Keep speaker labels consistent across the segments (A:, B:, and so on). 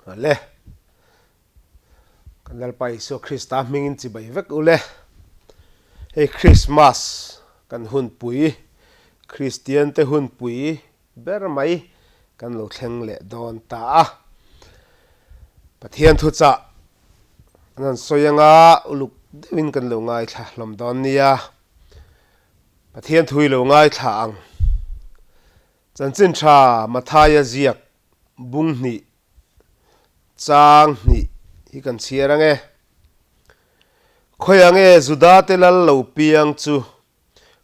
A: Le. Kan Lalpa Isua Krista hmingin chibai vek u le. Hei Krismas kan hunpui, Kristian te hunpui ber mai kan lo thleng leh dawn ta a. Pathian thuchah an han sawi anga uluk deuhin kan lo ngaithla hlawm dawn nia. Pathian thu i lo ngaithla ang. Chanchin tha Mathaia ziak bung hnih chang hnih hi kan chhiar ang e. Khawiah nge Juda te lal lo piang chu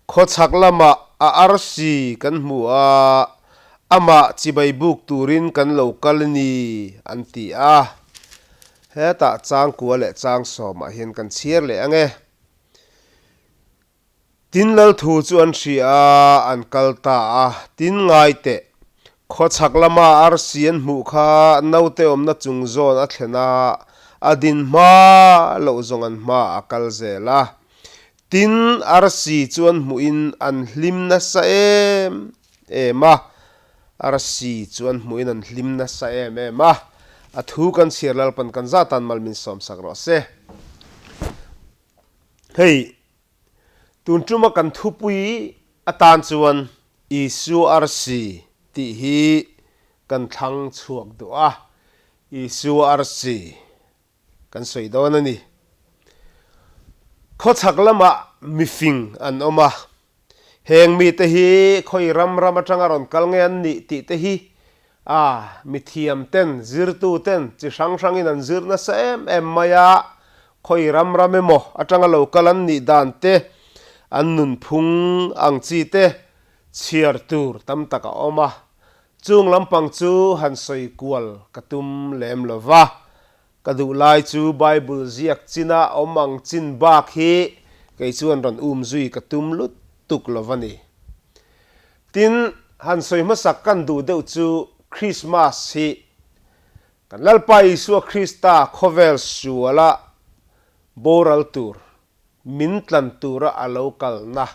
A: khawchhak lamah a arsi kan hmu a, amah chibai buk turin kan lo kal ni an ti a. Hetah changkua leh chang sawmah hian kan chhiar leh ang e. Tin lal thu chu an hria a, an kal ta a. Tin ngai teh, khawchhak lama arsi an hmuh kha naute awmna chung zawn a thlen a, a din hma loh zawng an hma a kal zel a. Tin arsi chu an hmuhin an hlim nasa em em a, arsi chu an hmuhin an hlim nasa em em a. A thu kan chhiar Lalpan kan zatan mal min sawmsak rawh se. Hei, tun tuma kan thupui atan chuan Isua arsi tih hi kan thlang chhuak duh a, Isua arsi kan sawi dawn a ni. Khawchhak lamah mifing an awm a, Heng mite hi khawi ram ram atanga rawn kal nge an nih tih te hi a mithiam ten, zirtu ten chi hrang hrangin an zir nasa em em mai a, khawi ram ram emaw atanga lo kal an nih dan te, an nunphung ang chi te chhiar tur tam tak a awm a, chung lampang chu han sawi kual ka tum lem lo va. Ka duh lai chu Bible ziak china awm ang chin bak hi kei chuan rawn um zui ka tum lutuk lo va ni. Tin, han sawi hmasak kan duh deuh chu Krismas hi kan Lalpa Isua Krista khawvel suala boral tur, min tlan tura a lo kalna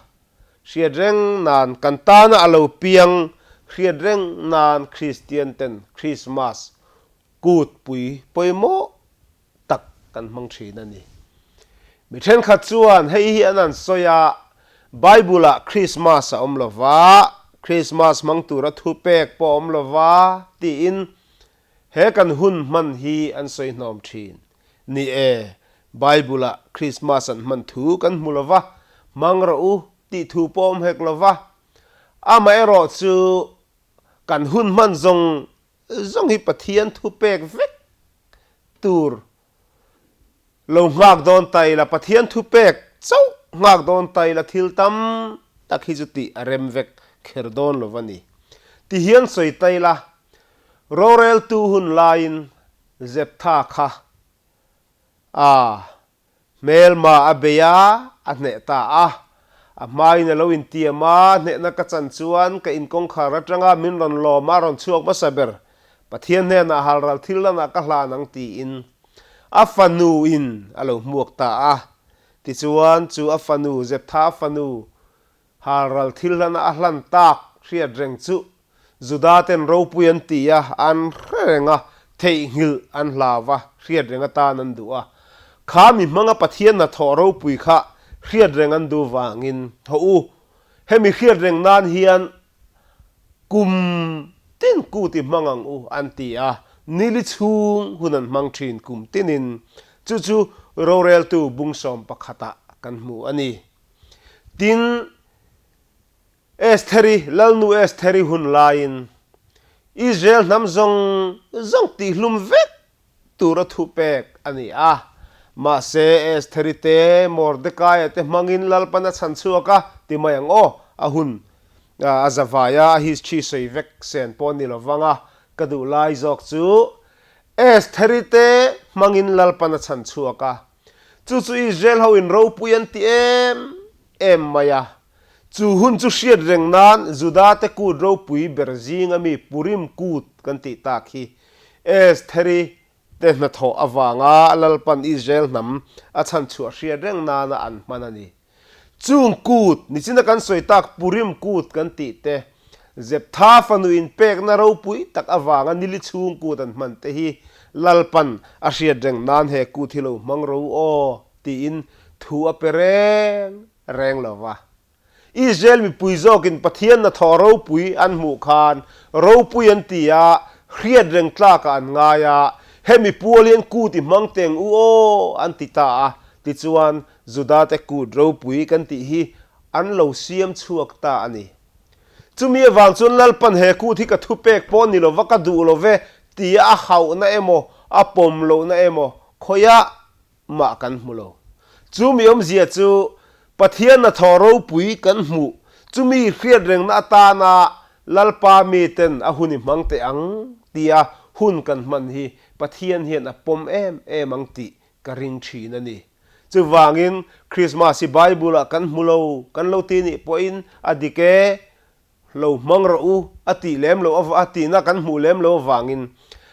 A: hriat reng nan kan tana a lo piang hriat reng nan Kristian ten Krismas Kut pui pawimawh tak kan hmang thin a ni. Mi thenkhat chuan hei hi an han sawi a, Bible-ah Krismas a awm lo va, Krismas hmang tura thupek pawh a awm lo va tiin he kan hun hman hi an sawi hnawm thin. Ni e, Bible-ah Krismas an hman thu kan hmu lo va, hmang rawh u tih thu pawh a awm hek lo va. Amaherawh chu kan hun hman zawng Zawng hi Pathian thupek vek tur lo nghak dawn ta ila, Pathian thupek chauh nghak dawn ta ila thil tam tak hi chu tih a rem vek kher dawn lo va ni. Ti hian sawi ta ila, roreltu hun laiin Zeptha kha a Hmelma a bei a, a hneh ta a. A hmain a lo intiam a, hnehna ka chan chuan ka inkawngkhar atanga min rawn lawm a rawn chhuak hmasa ber. Pathian hnenah halral thil lanah ka hlan ang tiin a fanu in a lo hmuak ta a. Tichuan chu a fanu Zeptha fanu Halral thil hlana a hlan tak hriat reng chu Juda ten ropui an ti a, an hre reng a, theihnghilh an hlau a, hriat reng atan an duh a. Kha mi hmanga Pathian hnathawh ropui kha hriat reng an duh vangin, Hawh u, hemi hriat reng nan hian kum tin kut i hmang ang u, an ti a. Nili chhung hun an hmang thin kum tinin. Chu chu roreltu bungsawm pakhatah kan hmu a ni. Tin, Estheri, Lalnu Estheri hun laiin Israel hnam zawng zawng tihhlum vek tura thupek a ni a. Mahse, Estheri te, Mordekaia te hmangin Lalpan a chhan chhuak a, ti mai ang aw, a hun a zavai a, a history sawi vek sen pawh ni lovang a, ka duh lai zawk chu Estheri te hmangin Lalpan a chhan chhuak a, Chu chu Israel ho in ropui an ti em em mai a. Chu hun chu hriat reng nan Juda te kut ropui ber zinga mi Purim kut kan tih tak hi Estheri te hnathawh avanga Lalpan Israel hnam a chhanchhuah hriat reng nana an hman a ni. Chung kut, nichina kan sawi tak Purim kut kan tih te, Zeptha fanu inpekna ropui tak avanga nili chhung kut an hman te hi Lalpan a hriat reng nan he kut hi lo hmang ro aw tiin thu a pe reng reng lo va. Israel mipui zawkin Pathian hnathawh ropui an hmuh khan ropui an ti a, hriat reng tlakah an ngai a, hemi pual hian kut i hmang teng u aw an ti ta a, tichuan Judate kut ropui kan tih hi an lo siam chhuak ta a ni. Chumi avang chuan Lalpan he kut hi ka thupek pawh ni lova ka duh lo ve tia a hauhna emaw a pawm lohna emaw khawiah mah kan hmu lo. Chu mi awmzia chu Pathian hnathawh ropui kan hmuh, chumi hriat rengna atana Lalpa miten a hun i hmang teh ang tia hun kan hman hi Pathian hian a pawm em em ang tih ka ring thin a ni. Chuvangin Krismas hi Bible-ah kan hmu lo kan lo ti nih pawhin a dik e, Lo hmang rawh u a tih lem loh ava a tihna kan hmuh lem loh avangin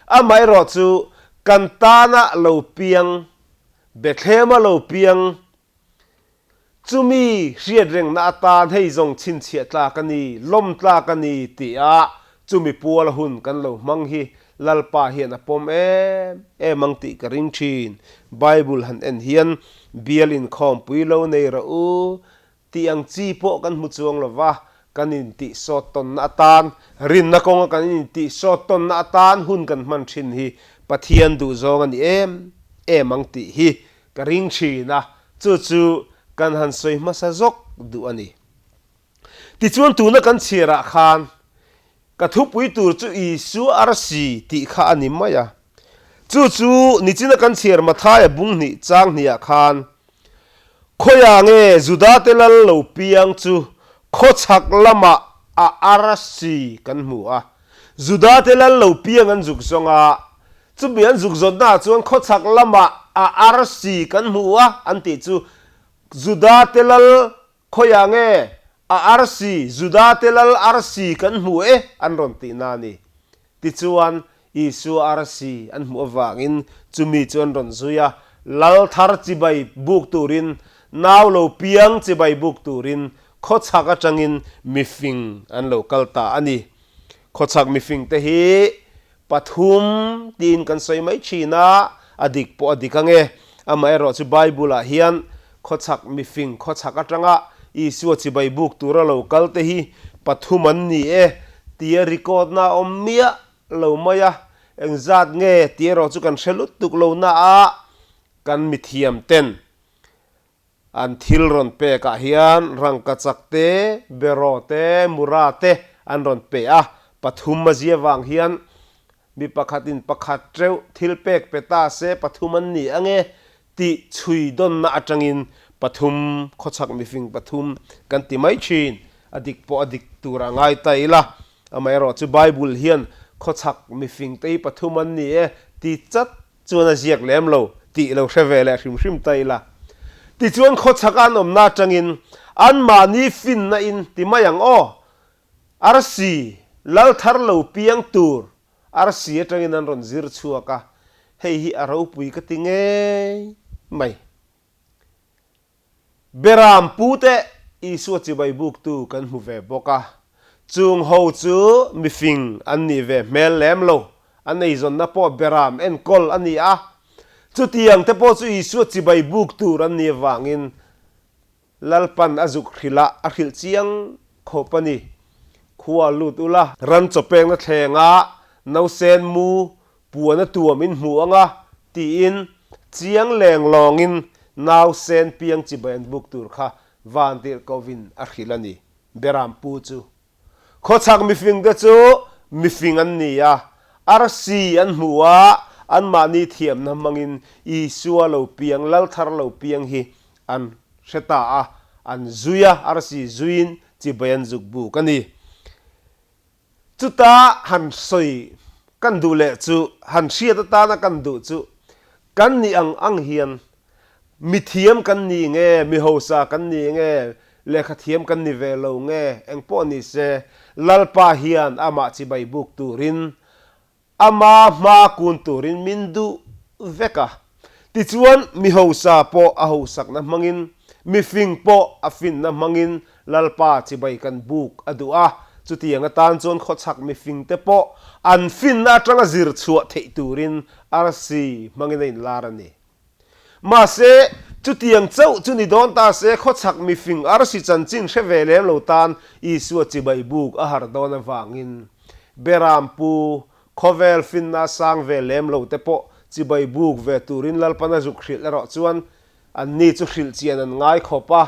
A: amaherawh chu kan tana lo piang, Bethlehema lo piang chumi hriat rengna atan hei zawng chhinchhiah tlak a ni, lawm tlak a ni tia chumi puala hun kan lo hmang hi Lalpa hian a pawm em em ang tih ka ring thin. Bible han en hian bial inkhawmpui lo nei rawh u Tih ang chi pawh kan hmu chuang lo va, kan intih sawt tawnna atan, rinna kawnga kan intih sawt tawnna atan hun kan hman thin hi Pathian duhzawng a ni em em ang tih hi ka ring thin a, chu chu kan han sawi hmasa zawk duh a ni. Tichuan tuna kan chhiarah khan Ka thupui tur chu Isua arsi tih kha a ni mai a. Chu chu nichina kan chhiar Mathaia bung hnih chang hniah khan, Khawiah nge Judate lal lo piang chu khawchhak lamah a arsi kan hmu a. Judate lal lo piang an zuk zawng a, chumi an zuk zawnnaah chuan khawchhak lamah a arsi kan hmu a an tih chu Judate lal Khawiah nge a arsi, Judate lal arsi kan hmu e an rawn tih na a ni. Tichuan, Isua arsi an hmuh avangin chumi chu an rawn zui a, lal thar chibai buk turin, nau lo piang chibai buk turin khawchhak atangin mifing an lo kal ta a ni. Khawchhak mifingte hi Pathum tiin kan sawi mai thin a, a dik pawh a dik ang e. Amaherawh chu Bible-ah hian khawchhak mifing khawchhak atanga Isua chibai buk tura lo kal te hi pathum an ni e tia record-na a awm miah lo mai a, engzat nge tih erawh chu kan hre lutuk lo na a, kan mithiam ten An thil rawn pekah hian rangkachak te, beraw te, mura te an rawn pe a, pathum a zia vang hian mi pakhatin pakhat teuh thil pek pe ta se pathum an ni ang e tih chhui dawnna atangin pathum khawchhak mifing pathum kan ti mai thin. A dik pawh a dik tur a ngai ta ila, amaherawh chu Bible hian khawchhak mifing te hi pathum an ni e ti chat Chuan a ziak lem lo tih lo hre ve leh hrim hrim ta ila. Tichuan khawchhaka an awmna atangin anmahni finna in ti mai ang aw. Arsi lal thar lo piang tur arsi atangin an rawn zir chhuak a, hei hi a ropui ka ti ngei mai. Beram pute Isua chibai buktu kan hmu ve bawk a, chung ho chu mifing an nih ve hmel lem lo, an eizawnna pawh beram enkawl a ni a, chutiang te pawh chu Isua chibai buk tur an nih avangin Lalpan a zuk hrilh a, a hrilh chiang khawp a ni. Khua lut ula, ran chawpekna thlengah nausen mu Puan a tuam in hmu ang a, tiin chiang leng lawngin nausen piang chibai an buk tur kha Vantirhkovin a hrilh a ni. Beram pu chu khawchhak mifingte chu mifing an ni a, arsi an hmu a, anmahni thiamna hmangin Isua lo piang, lal thar lo piang hi an hre ta a, an zui a, arsi zuiin chibai an zuk buk a ni. Chuta han sawi kan duh leh chu, han hriat atana kan duh chu, kan nih ang ang hian mithiam kan ni nge, mi hausa kan ni nge, lehkha thiam kan ni ve lo nge, engpawh ni se, Lalpa hian amah chibai buk turin Ama hma kun turin min duh vek a. Tichuan, mi hausa pawh a hausakna hmangin, mi fing pawh a finna hmangin Lalpa chibai kan buk a duh a. Chutiang atan chuan khawchhak mifingte pawh an finna atanga zir chhuah theih turin arsi hmangin a inlar a ni. Mahse, chutiang chauh chu ni dawn ta se khawchhak mifing arsi chanchin hre ve lem lo tan Isua chibai buk a har dawn avangin Berampu khawvel finna sang ve lem lo te pawh chibai buk ve turin Lalpan a zuk hrilh erawh chuan Anni chu hrilh chian an ngai khawp a,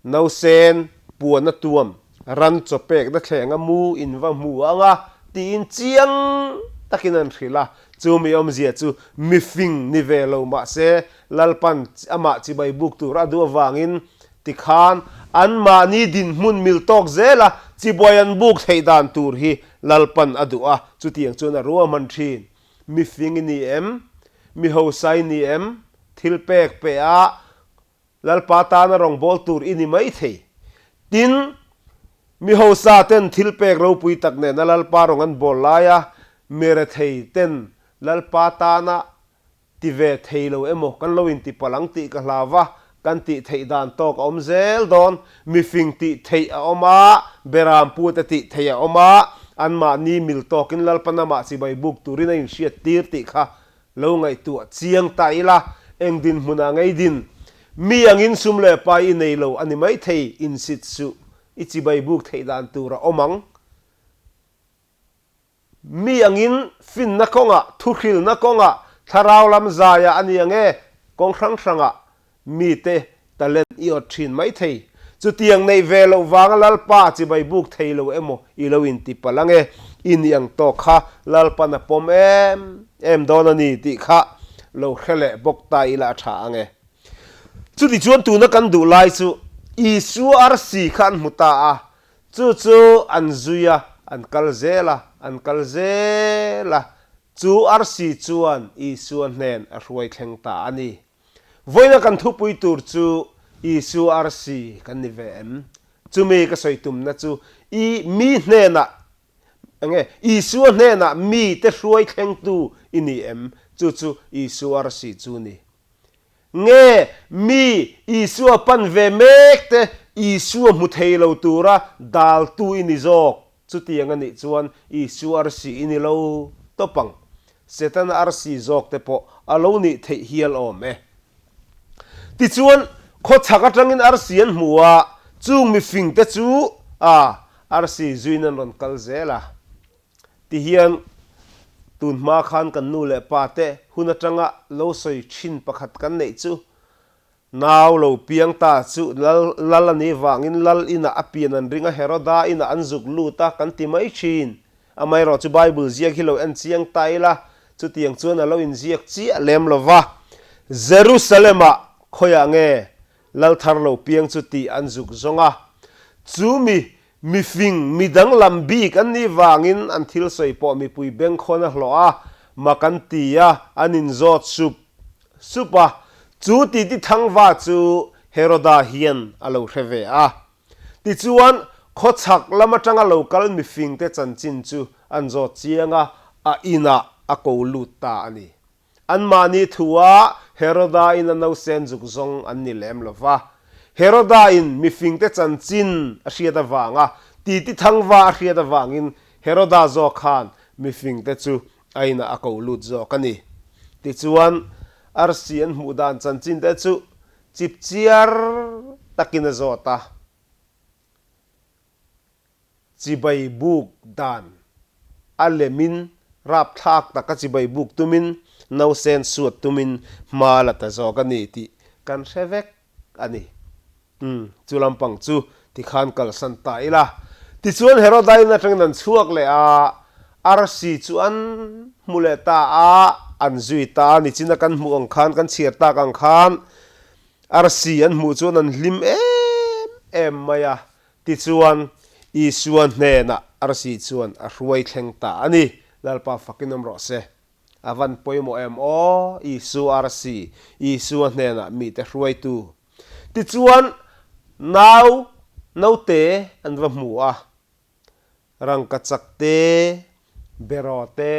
A: nausen puan a tuam, ran chaw pekna thleng a mu in va hmu ang a, tiin chiang takin an hrilh a. Chu mi awmzia chu mifing ni ve lo mah se, Lalpan amah chibai buk tur a duh avangin tikhan anmahni dinhmun mil tawk zela chibuai an buk theih dan tur hi Lalpan a duh a, chutiang chuan a ruahman thin. Mifing i ni em? Mi hausa i ni em? Thil pek pe a, Lalpa tana rawngbâwl tur i ni mai thei. Tin, mi hausa ten thil pek ropui tak nena Lalpa rawng an bawl laia mi rethei ten Lalpa tana ti ve thei lo emaw kan lo intipalh ang tih ka hlau va, kan tih theih dan tawk a awm zel dawn. Mifing tih theih a awm a, Berampute tih theih a awm a, anmahni mil tawkin Lalpa namah chibai buk turin a inhriat tir tih kha lo ngaihtuah chiang ta ila, eng dinhmunah ngei din? Mi angin sum leh pai i nei lo a ni maithei, insit suh, i chibai buk theih dan tur a awm ang. Mi angin finna kawngah, thuhrilna kawngah, thlarau lam zaiah a ni ang e, kawng hrang hrangah mite talent i awt thin maithei. Chutiang neih ve loh vanga Lalpa chibai buk thei lo emaw i lo inti palh ang e, i nih ang tawk kha Lalpan a pawm em em dawn a ni tih kha lo hre leh bawk ta ila a tha ang e. Chutichuan tuna kan duh lai chu Isua arsi kha an hmu ta a, Chu chu an zui a, an kal zel a, an kal zel a, chu arsi chuan Isua hnen a hruai thleng ta a ni. Vawiina kan thupui tur chu Isua arsi kan ni ve em? Chumi ka sawi tumna chu i mi hnenah enge Isua hnenah mite hruai thlengtu i ni em? Chu chu Isua arsi chu ni. Nge mi Isua pan ve mek te Isua hmu thei lo tura daltu i ni zawk? Chutiang a nih chuan Isua arsi i ni lo tawp ang. Setana arsi zawk te pawh a lo nih theih hial awm e. Tichuan, khawchhak atangin arsi an hmu a, chung mifing te chu a arsi zuiin an rawn kal zel a. Ti hian tun hma khan kan nu leh pa te hun atanga lo sawi thin pakhat kan neih chu nau lo piang ta chu lal lal a nih vangin lal inah a pian an ring a Heroda inah an zuk lut a kan ti mai thin. Amaherawh chu Bible ziak hi lo en chiang ta ila chutiang chuan a lo inziak chiah lem lo va. Jerusalem-ah khawiah nge lal thar lo piang chu tih an zuk zawng a. Chu mi Mifing, mi danglam bik an nih vangin an thil sawi pawh mipui bengkhawn a hlawh a, mak an ti a, an inzawt sup sup a. Chu titi thangva chu Heroda hian a lo hre ve a. Tichuan, khawchhak lam atanga lo kal mifingte chanchin chu an zawt chiang a, a inah a ko lut ta a ni. Anmahni thua Heroda-in a nausen zuk zawng an ni lem lo va. Heroda-in mifingte chanchin a hriat avanga titi thangva a hriat avangin Heroda zawk khan mifingte chu a inah a ko lut zawk a ni. Tichuan, arsi an hmuh dan chanchinte chu chipchiar takin a zawt a. Chibai buk dan a lemin rapthlak taka chibai buk tumin nausen suat tumin hma la ta zawk a ni tih kan hre vek a ni. Umm, chu lampang chu tikhan kalsan ta ila. Tichuan Herodain atangin an chhuak leh a, arsi chu an hmu leh ta a, an zui ta a, nichina kan hmuh ang khan, kan chhiar tak ang khan arsi an hmuh chuan an hlim em em mai a, Tichuan, Isua hnenah arsi chuan a hruai thleng ta a ni. Lalpa fakin awm rawh se. A van pawimawh em aw, Isua arsi, Isua hnenah mite hruaitu. Tichuan, nau naute an va hmu a, rangkachak te, beraw te,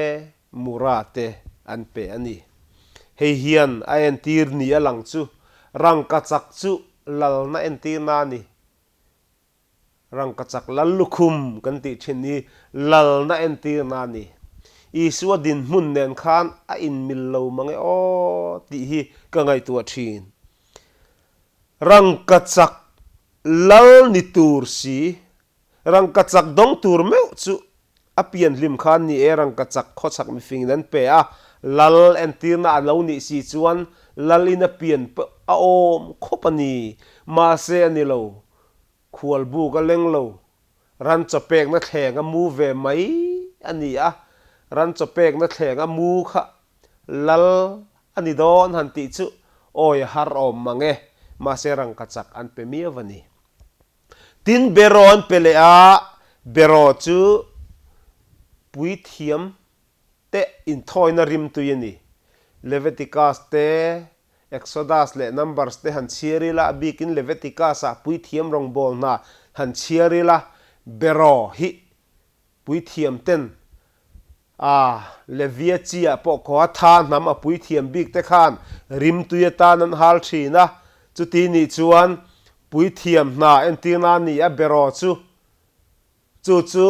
A: mura te an pe a ni. Hei hian a entir ni a lang chu, rangkachak chu lalna entirna a ni. Rangkachak lal lukhum kan tih thin hi lalna entirna a ni. Isua dinhmun nen khan a inmil lo mang e aw tih hi ka ngaihtuah thin. Rangkachak lal ni tur si, rangkachak dawng tur meuh chu a pian hlim khan ni e rangkachak khawchhak mifingin an pe a, lal entirna a lo nih si chuan lal in a pian pawh a awm khawp a ni. Mahse a ni lo. Khualbuk a leng lo. Ran chaw pekna thleng a mu ve mai a ni a, ran chaw pekna thleng a mu kha lal a ni dawn han tih chu awi a har awm mang e, mahse rangkachak an pe miau a ni. Tin beraw an pe leh a, beraw chu puithiam te inthawina rimtui a ni. Leviticus te, Exodus leh Numbers te han chhiar ila, a bikin Leviticus-ah puithiam rawngbâwl hna han chhiar ila, beraw hi puithiam ten a Levia chi-ah pawh khaw a tha hnam a puithiam bik te khan rimtui atan an hal thin a, chuti nih chuan puithiam hna entirna a ni a, beraw chu Chu chu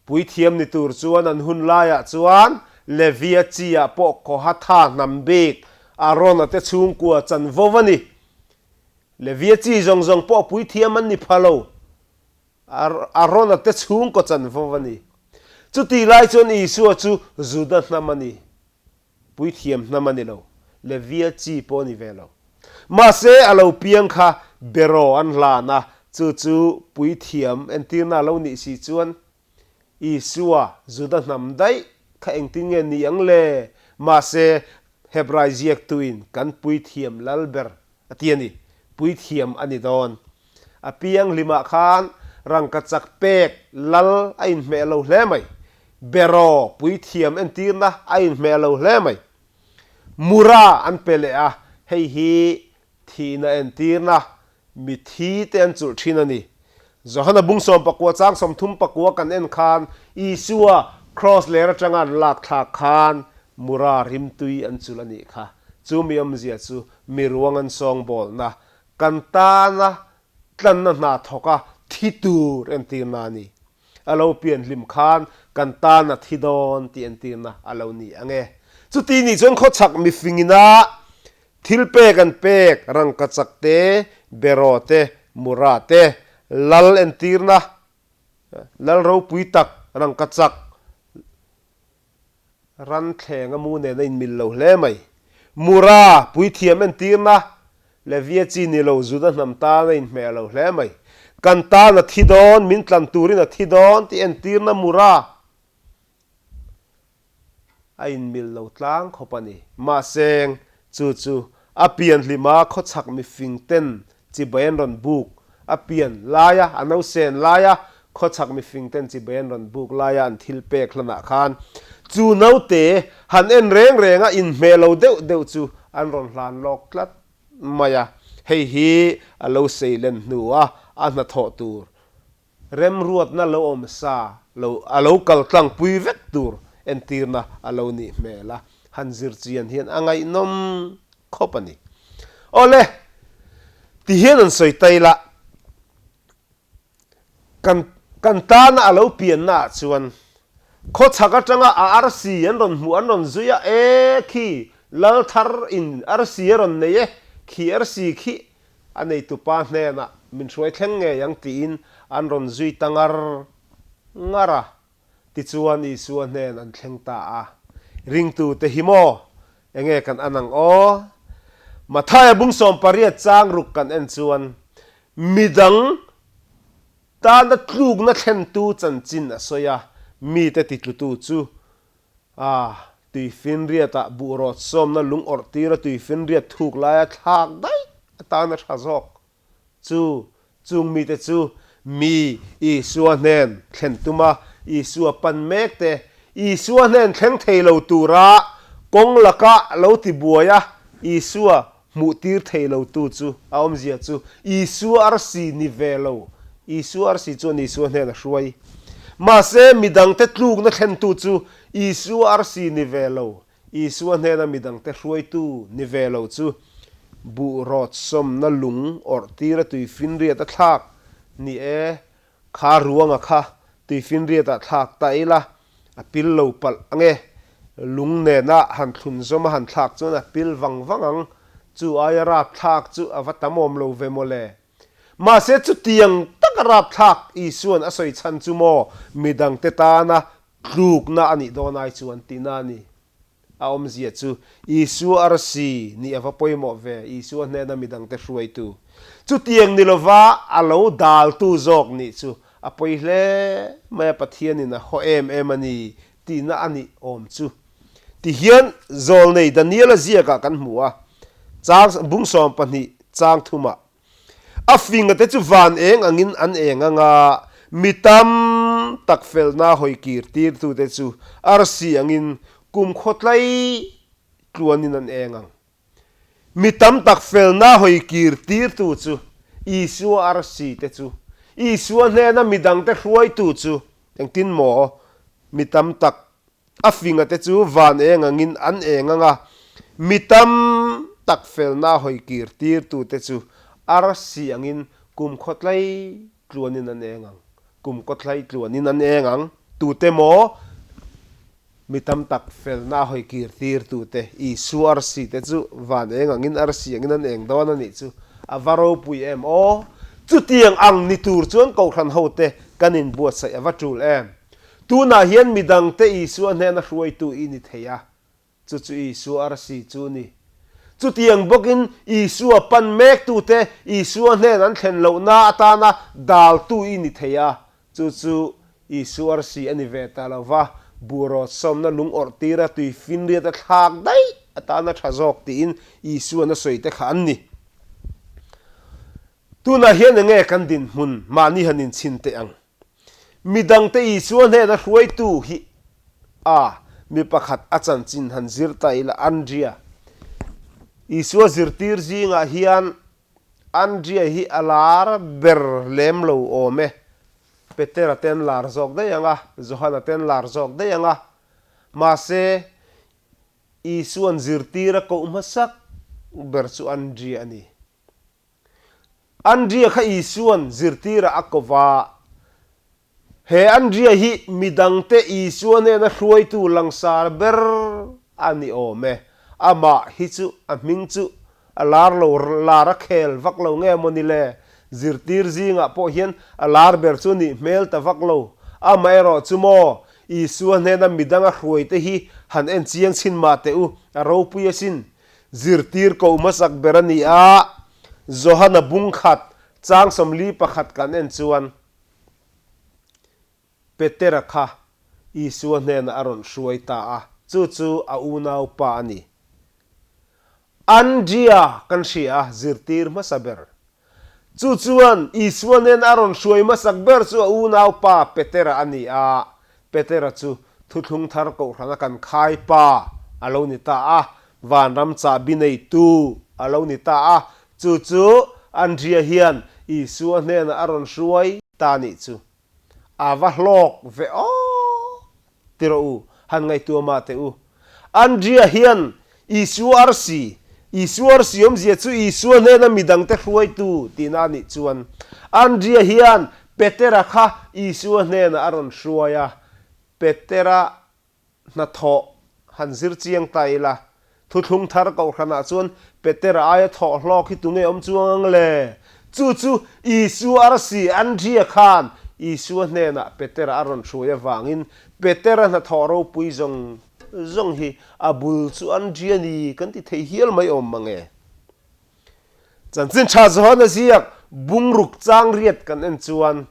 A: puithiam ni tur chuan an hun laiah chuan Levia chi-ah pawh Kohatha hnam bik Arona te chhungkua chanvo a ni. Levia chi zawng zawng pawh puithiam an ni pha lo, Arona te chhungkaw chanvo a ni. Chutih lai chuan Isua chu Juda hnam a ni. Puithiam hnam a ni lo, Levia chi pawh a ni ve lo. Mahse, a lo piang kha beraw an hlan a, chu chu puithiam entirna a lo nih si chuan Isua, Juda hnam daih kha engtin nge ni ang le? Mahse, Hebrai ziaktuin kan puithiam lal ber a ti a ni. Puithiam a ni dawn. A piang hlimah khan rangkachak pek lal a inhmeh lo hle mai. Beraw puithiam entirna a inhmeh lo hle mai. Mura an pe leh a, hei hi thihna entirna mithi te an chulh thin a ni. Johana bung 14 chang 34 kan en khan Isua kraws ler atanga an lak thlak khan mura rimtui an chulh a nih kha. Chu mi awmzia chu mi ruang an sawngbawlna kan tana tlanna hna thawka thi tur entirna a ni. A lo pian hlim khan kan tan a thi dawn tih entirna a lo ni ang e. Chuti nih chuan khawchhak mifingina thil pek an pek, rangkachak te, beraw te, mura te, lal entirna, lal ropui tak, rangkachak, Ran thleng a mu nen a inmil lo hle mai. Mura, puithiam entirna, Levia chi ni lo Juda hnam tan a inhmeh lo hle mai. Kan tan a thi dawn, min tlan turin a thi dawn tih entirna Mura a inmil lo tlang khawp a ni. Mahse, chu chu a pian hlima khawchhak mifing ten Chibai an rawn buk a pian laia, a nausen laia khawchhak mifing ten chibai an rawn buk laia an thil pek hlanah khan chu naute han en reng reng a inhmeh lo deuh deuh chu an rawn hlan lawk tlat mai a. Hei hi a lo seilen hnua a hnathawh tur Remruatna lo awm sa lo a lo kal tlang pui vek tur entirna a lo nih hmel a, han zir chian hian a ngaihnawm khawp a ni. Awle, ti hian an sawi ta ila, kan kan tana a lo pianna ah chuan khawchhak atanga a arsi an rawn hmuh an rawn zui a, e khi lal thar in arsi a rawn nei e, khi arsi khi A neitupa hnenah min hruai thleng ngei ang tiin an rawn zui ta ngar ngar a. Tichuan Isua hnen an thleng ta a. Ringtute hi maw? Enge kan an ang aw? Mathaia bung 18 chang ruk kan en chuan midang tana tlukna thlentu chanchin a sawi a, mite titlutu chu A, tuifinriatah buhrawt sawmna lung awrh tira tuifinriat thuk laia thlak daih atana tha zawk chu chung mite chu mi Isua hnen thlen tuma Isua pan mek te, Isua hnen thleng thei lo tura kawng laka lo tibuai a Isua hmuh tir thei lo tu chu a awmzia chu Isua arsi ni ve lo, Isua arsi chuan Isua hnen a hruai. Mahse, midangte tlukna thlentu chu Isua arsi ni ve lo, Isua hnena midangte hruaitu ni ve lo chu buh rawt sawmna lung awrh tira tuifinriat a thlak ni e. Kha ruanga kha tuifinriatah thlak ta ila, a pil lo palh ange. Lung nena han thlun zawm a han thlak chuan a pil vang vang ang. Chu aia rap thlak chu a va tam awm lo ve mawle. Mahse chutiang taka rap thlak Isuan a sawi chhan chu maw midangte tana tlukna a nih dawn ai chuan tihna a ni. A awmzia chu Isua arsi nih a va pawimawh ve, Isua hnena midangte hruaitu. Chutiang ni lova a lo daltu zawk nih chu a pawi hle mai a, Pathianin a haw em em a ni tihna a nih awm chu. Tihian Zawlnei Daniela ziakah kan hmu a, chang bung 12 chang thumah, A finga te chu van eng angin an eng ang a, mi tam tak felna hawi kir tirtute chu arsi angin kum khawtlai tluanin an eng ang. Mi tam tak felna hawi kir tirtu chu Isua arsi te chu, Isua hnena mi dangte hruaitu chu engtin maw mi tam tak A finga te chu van eng angin an eng ang a, mi tam tak felna hawi kir tirtute chu arsi angin kum khawtlai tluanin an eng ang. Kum kawtlai tluanin an eng ang. Tute maw? Mi tam tak felna hawi kir tirtute, Isua arsi te chu van eng angin arsi angin an eng dawn a nih chu. A va ropui em aw! Chutiang ang ni tur chuan Kohhran hote kan inbuatsaih a va tul em! Tunah hian midangte Isua hnena hruaitu i ni thei a, chu chu Isua arsi chu ni. Chutiang bawkin Isua pan mektute Isua hnen an thlen lohna atana daltu i ni thei a, chu chu Isua arsi a ni ve ta lo va, burawt sawmna lung awrh tira tui finriat a thlak daih atana tha zawk tiin Isuan a sawi te kha an ni. Tunah hian enge kan dinhmun mahni han inchhin teh ang? Midangte Isua hnena hruaitu hi a mi pakhat a chanchin han zir ta ila Andria. Isua zirtir zingah hian Andria hi a lar ber lem lo awm e. Petera te an lar zawk daih ang a, Johana te an lar zawk daih ang a. Mahse, Isua'n zirtir a koh hmasak ber chu Andria a ni. Andria kha Isua'n zirtirah a ko va. He Andria hi midangte Isua hnena hruaitu langsar ber a ni awm e. Amah hi chu a hming chu a lar lo, lar a khel vak lo nge maw ni le? Zirtir zingah pawh hian a lar ber chu nih hmel ta vak lo. Amaherawh chu maw, Isua hnena midanga hruaite hi han en chiang chhin mah teh u, a ropui asin. Zirtir ko hmasak ber a ni a, Johana bung khat chang 41 kan en chuan Petera kha Isua hnenah a rawn hruai ta a, chu chu a unaupa a ni. Andria kan hria a, zirtir hmasa ber. Chu chuan Isua hnena a rawn hruai hmasak ber chu a unaupa Petera a ni a, Petera chu thuthlung thar kohhrana kan khai pa a lo ni ta a, vanram chahbi neitu a lo ni ta a, chu chu Andria hian Isua hnenah a rawn hruai ta nih chu. A va hlawk ve aw! Ti rawh u, han ngaihtuah mah teh u. Andria hian Isua arsi, Isua arsi awmzia chu Isua hnena midangte hruaitu tihna a nih chuan, Andria hian Petera kha Isua hnenah a rawn hruai a, Petera hnathawh han zir chiang ta ila, Thuthlung thar kohhranah chuan Petera aia thawh hlawk hi tunge awm chuang ang le? Chu chu Isua arsi Andria khan Isua hnenah Petera a rawn hruai avangin Petera hnathawh ropui zawng zawng hi a bul chu Andria ni kan ti thei hial mai awm mang e. Chanchin tha Johana ziak bungruk chang riat kan en chuan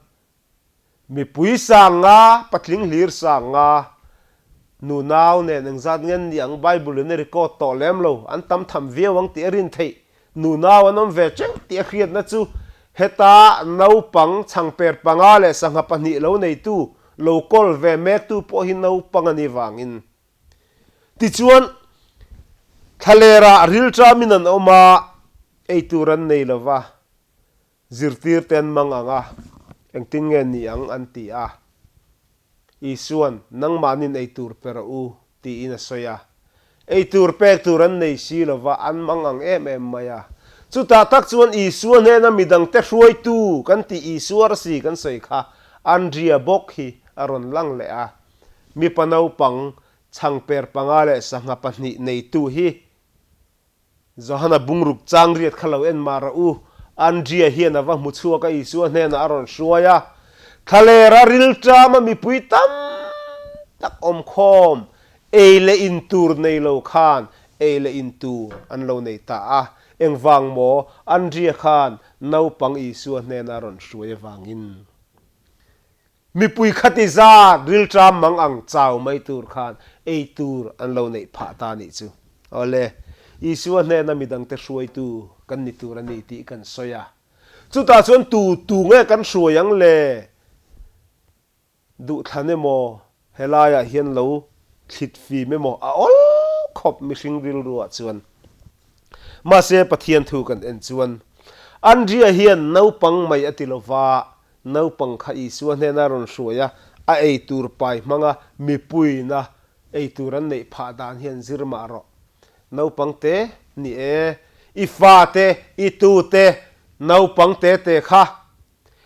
A: Mipui sang nga, patling hlir sang nga, nunau nen engzat nge an nih ang Bible in a record tawh lem lo, an tam tham viau ang tih a rin theih, nunau an awm ve teuh tih a hriatna chu heta naupang chhangper panga leh sangha pahnih lo neitu, lo kawl ve mektu pawh hi naupang a nih vangin. Tichuan, thlalerah rilṭamin an awm a, eitur an nei lova, Zirtirte an mang ang a, engtin nge ni ang an ti a. Isuan, Nangmahnin ei tur pe rawh u, tiin a sawi a. Ei tur pek tur an nei si lo va, an mang ang em em mai a. Chutah tak chuan Isua hnena midangte hruaitu kan tih Isua arsi kan sawi kha. Andria bawk hi a rawn lang leh a. Mipa naupang chhangper panga leh sangha pahnih neitu hi Johana bungruk chang riat kha lo en mah rawh u. Andria hian a va hmu chhuak a, Isua hnenah a rawn hruai a. Thlalera rilṭama mipui tam tak awm khawm, ei leh in tur nei lo khan ei leh in tur an lo nei ta a. Engvang maw Andria khan naupang Isua hnena a rawn hruai avangin? Mipui khati zat rilṭam mang ang chau mai tur khan ei tur an lo neih phah ta nih chu. Awle, Isua hnena midangte hruaitu kan ni tur a ni tih kan sawi a. Chutah chuan tu tu nge kan hruai ang le? Duhthlan emaw helaiah hian lo thlit fim emaw a awl khawp mihring rilruah chuan. Mahse Pathian thu kan en chuan Andria hian naupang mai a ti lova, Naupang kha Isua hnena rawn hruai a, a ei tur pai hmanga mipuiina ei tur an neih phah dan hian zir mah rawh. Naupang te, ni e, i fa te, i tu te, naupang te te kha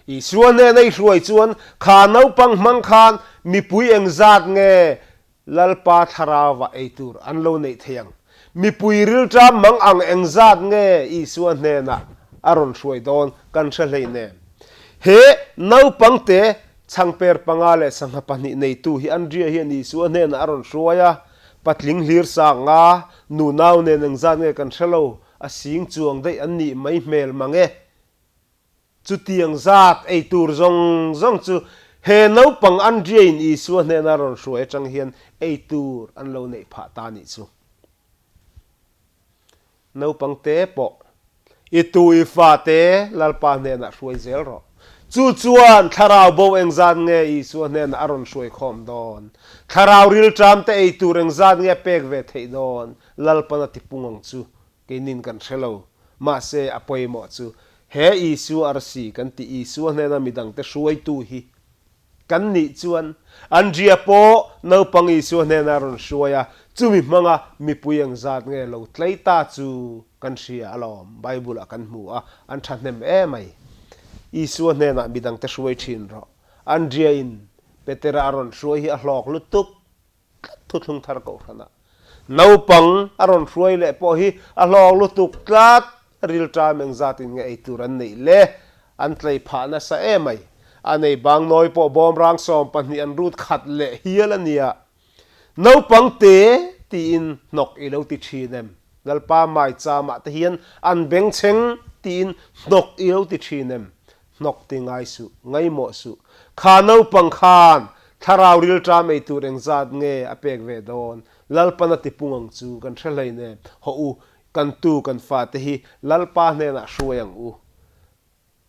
A: Isua hnena i hruai chuan kha naupang hmang khan mipui engzat nge Lalpa thlarauva ei tur an lo neih thei ang. Mipui rilṭam mang ang engzat nge Isua hnenah a rawn hruai dawn kan hre hleinem. He naupangte chhangper panga leh sangha pahnih neitu hi Andria hian Isua hnenah a rawn hruai a, patling hlir sang nga, nunau nen engzat nge kan hre lo, a sing chuang daih an nih mai hmel mang e. Chutiang zat ei tur zawng zawng chu he naupang Andriain Isua hnena rawn hruai atang hian ei tur an lo neih phah ta nih chu. Naupang te pawh i tu i fa te Lalpa hnenah hruai zel rawh. Chu chuan thlarau bo engzat nge Isua hnenah a rawn hruai khawm dawn? Thlarau rilṭam te ei tur engzat nge pek ve theih dawn? Lalpan a tipung ang chu. Keinin kan hre lo. Mahse, a pawimawh chu he Isua arsi kan tih Isua hnena midangte hruaitu hi kan nih chuan Andria pawh naupang Isua hnena rawn hruai a, chumi hmanga mipui engzat nge lo tlei ta chu kan hria alawm. Bible-ah kan hmu a, an thahnem emai. Isua hnenah midangte hruai thin rawh. Andria-in Petera a rawn hruai hi a hlawk lutuk. tlat thuthlung thar kohhranah naupang a rawn hruai leh pawh hi a hlawk lutuk tlat, rilṭam engzatin nge ei tur an neih le? An tlei phah nasa emai. A nei bang nawi pawh bawmrang 12 an rut khat leh hial a nia. Naupang te tiin hnawk i lo ti ṭhin em? Lalpa maicham ah te hian an bengchheng tiin hnawk i lo ti ṭhin em? Hnawk ti ngai suh, ngaimawh suh. Kha naupang khan thlarau rilṭam ei tur engzat nge a pek ve dawn? Lalpan a tipung ang chu kan hre hleinem. Hawh u, kan tu kan fate hi Lalpa hnenah hruai ang u.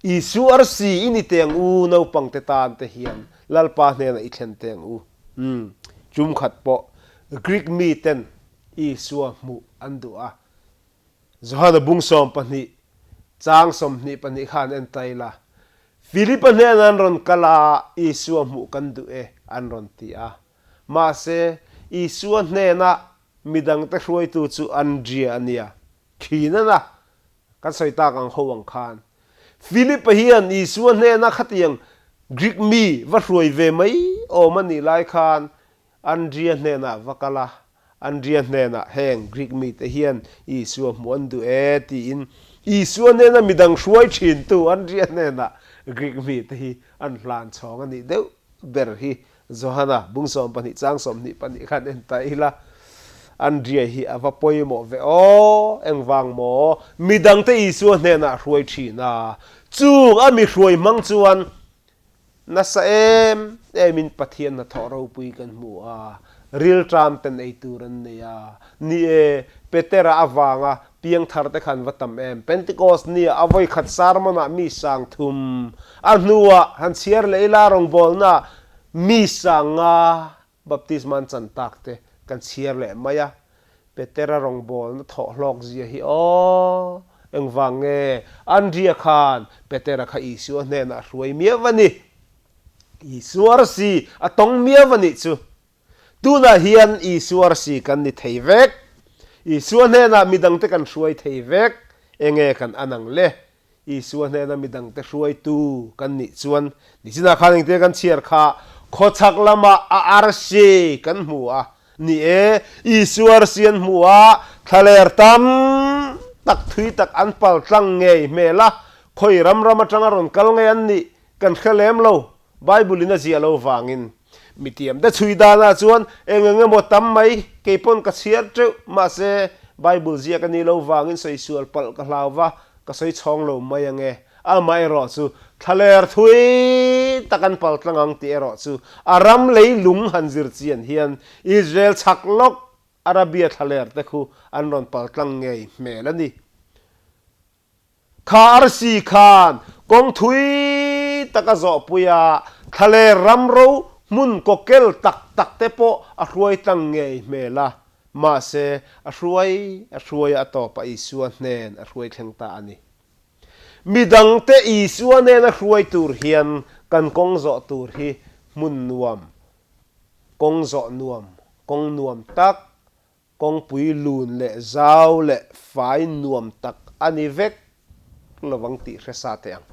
A: Isu arsi i ni teng u naupangte tan te hian Lalpa hnenah i thlen teng u. Umm, chumkhat pawh Greek miten Isua hmuh an duh a. Johana bung 12, chang 22 kha an en ta ila, Philipa hnenah an rawn kal a, Isua hmuh kan duh e, an rawn ti a. Mahse, Isua hnena midangte hruaitu chu Andria a nia. Khinana kan sawi tak ang ho ang khan. Philipa hian Isua hnena khatiang Greek mi va hruai ve mai awm a nih lai khan Andria hnenah va kal a, Andria hnenah heng Greek mite hian Isua hmuh an duh e tiin Isua hnena midang hruai thintu Andria hnenah Greek mite hi an hlan chhawng a nih deuh ber hi Johana bung 12 chang 22 khan en ta ila. Andria hi a va pawimawh ve aw, engvang maw? Midangte Isua hnenah hruai thin a, chung a mi hruai hmang chuan Nasa em emin Pathian hnathawh ropui kan hmu a, rilṭam ten ei tur an nei a. Ni e, Petera avanga piangthar te khan va tam em. Pentecost nia a vawikhat sermon-ah mi sang thum, a hnuah han chhiar leh ila rawngbawlnaah mi sang nga Baptisma an chan tak te kan chhiar leh mai a, Petera rawngbawlna thawh hlawk zia hi aw, engvang nge Andria khan Petera kha Isua hnenah a hruai miau a ni? Isua arsi a tawng miau a nih chu. Tunah hian Isua arsi kan ni thei vek. Isua hnenah midangte kan hruai thei vek. Enge kan an ang le? Isua hnena midangte hruaitu kan nih chuan nichinah khan engtia kan chhiar kha khawchhak lamah a arsi kan hmu a ni e. Isua arsi an hmu a, thlaler tam tak thui tak an pal tlang ngei hmel a, khawi ram ram atanga rawn kal ngei an nih kan hre lem lo. Bible in a ziah lo vangin mitiamte chhui danah chuan eng eng emaw tam mai kei pawn ka chhiar teuh mahse Bible ziak a nih lo vangin sawi sual palh ka hlau va ka sawi chhawng lo mai ange. Amaherawh chu thlaler thui tak an pal tlang ang tih erawh chu a ram leilung han zir chian hian Israel chhak lawk Arabia thlaler te khu an rawn pal tlang ngei hmel a ni. Kha arsi khan kawng thui tak a zawhpui a, thlaler ramro hmun kawkel tak tak te pawh a hruai tlang ngei hmel a, mahse a hruai a hruai a tawpah Isua hnen a hruai thleng ta a ni. Midangte Isua hnena hruai tur hian kan kawng zawh tur hi hmun nuam, kawng zawh nuam, kawng nuam tak Kawngpui lun leh zau leh fai nuam tak a ni vek lovang tih hre sa teh ang.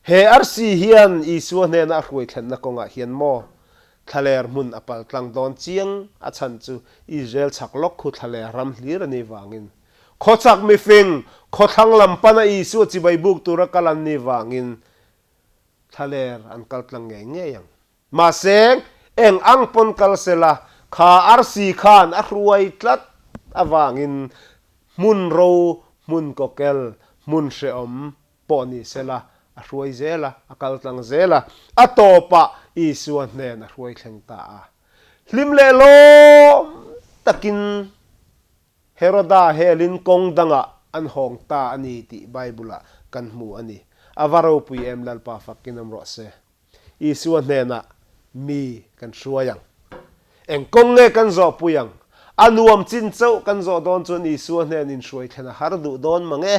A: He arsi hian Isua hnena a hruai thlenna kawngah hian maw thlaler hmun a pal tlang dawn chiang a chhan chu Israel chhak lawk khu thlaler ram hlir a nih vangin khawchhak mifing khawthlang lam pana Isua chibai buk tura kal an nih vangin thlaler an kal tlang ngei ngei ang. Mahse, eng ang pawn kal sela, kha arsi khan a hruai tlat avangin hmun ro, hmun kawkel, hmun hrehawm pawh ni sela, a hruai zel a, a kal tlang zel a, a tawpah Isua hnen a hruai thleng ta a. Hlim leh lawm takin Heroda helin kawng dangah an hawng ta a ni tih Bible-ah kan hmu a ni. A va ropui em Lalpa fakin awm rawh se. Isua hnenah mi kan hruai ang. Eng kawng nge kan zawhpui ang? A nuam chin chauh kan zawh dawn chuan Isua hnen inhruai thlen a har duh dawn mang e.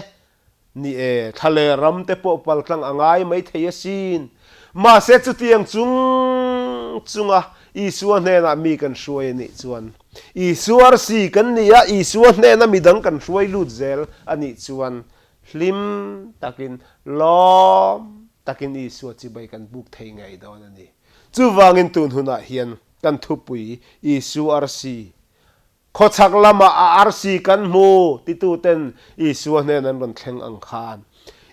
A: Ni e, thla leh ram te pawh paltlang a ngai mai thei asin. Mahse chutiang chung chunga Isua hnenah mi kan hruai a nih chuan, Isua arsi kan ni a, Isua hnena midang kan hruai lut zel a nih chuan hlim takin lawm takin Isua chibai kan buk thei ngei dawn a ni. Chuvangin tun hunah hian kan thupui Isua arsi, khawchhak lamah a arsi kan hmu tituten Isua hnen an rawn thleng ang khan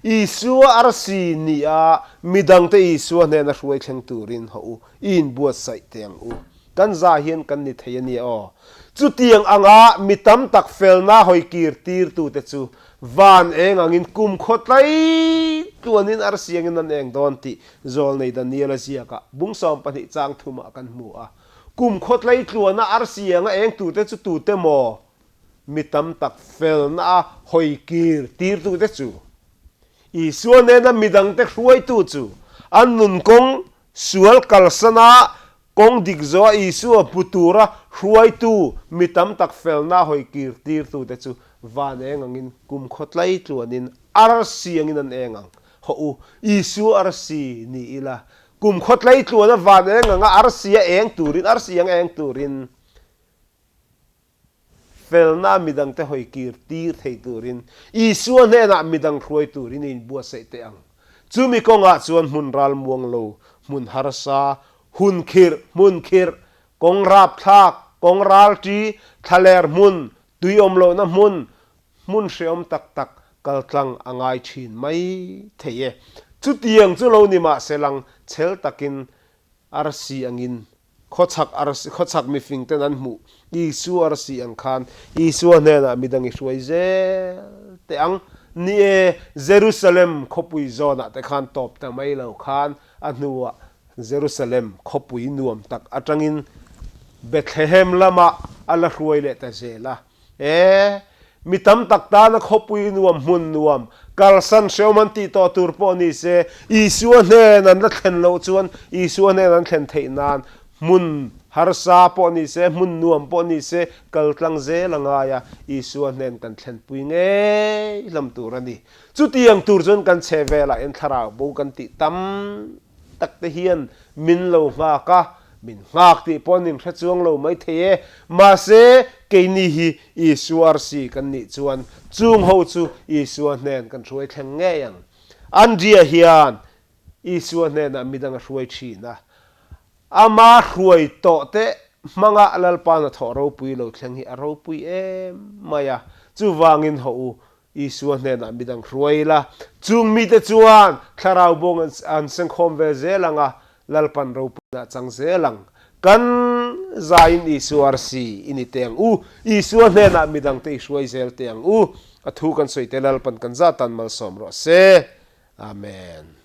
A: Isua arsi ni a midangte Isua hnena hruai thleng turin haw u, i inbuatsaih teh ang u. Kan za hian kan ni thei a nia aw. Chutiang anga mi tam tak felna hawi kir tirtute chu van eng angin kum khaw tlai tluanin arsi angin an eng dawn tih Zawlnei Daniel-a ziakah bung 12 chang thumah kan hmu a. Kum khaw tlai tluana arsi anga eng turte chu tute maw? Mi tam tak felna a hawi kir tirtute chu Isua nena midangte hruaitu chu an nun kawng sual kalsana Kawng dik zawha Isua hmu tura hruaitu mi tam tak felna hawi kir tirtute chu van eng angin kum khawtlai tluanin arsi angin an eng ang. Hawh u, Isua arsi ni ila, kum khawtlai tluana van eng anga arsi a eng turin, arsi ang eng turin, Felna midangte hawi kir tir thei turin Isua hnenah midang hruai turin i inbuatsaih teh ang. Chumi kawngah chuan hmun ral muang lo, hmun harsa, hun khirh, hmun khirh, kawng rapthlak, kawng ralṭi, thlaler hmun, tui awm lohna hmun, hmun hrehawm tak tak kaltlang a ngai ṭhin mai thei e. Chutiang chu lo ni mahse lang chhel takin arsi angin Khawchhak arsi, khawchhak mifing ten an hmuh Isua arsi ang khan Isua hnenah midang i hruai zel teh ang. Ni e, Jerusalem khawpui zawnah te khan tawp ta mai lo khan a hnuah Jerusalem khawpui nuam tak atangin Bethlehem lamah a la hruai leh ta zel a. E, mi tam tak tana khawpui nuam hmun nuam, kalsan hreawm an tih tawh tur pawh ni se, Isua hnen an la thlen loh chuan Isua hnen an thlen theih nan hmun harsa pawh ni se, hmun nuam pawh ni se, kal tlang zel a ngai a, Isua hnen kan thlenpui ngei hlawm tur a ni. Chutiang tur chuan kan chhe velah hian thlarau bo kan tih tam tak te hian min lo nghak a, min nghak tih pawh an inhre chuang lo mai thei e. Mahse, keini hi Isua arsi kan nih chuan chung ho chu Isua hnen kan hruai thleng ngei ang. Andria hian Isua hnenah midang a hruai thin a, ama hruai tawh te hmanga Lalpa hnathawh ropui lo thleng hi a ropui em mai a, chuvangin hawh u Isua hnenah midang hruai ila, chung mite chuan thlarau bawng an sengkhawm ve zel ang a, Lalpan ropuina a chang zel ang. Kan zaiin Isua arsi i ni teh ang u, Isua hnenah midangte i hruai zel teh ang u, a thu kan sawi te Lalpan kan zatan malsawm rawh se. Amen.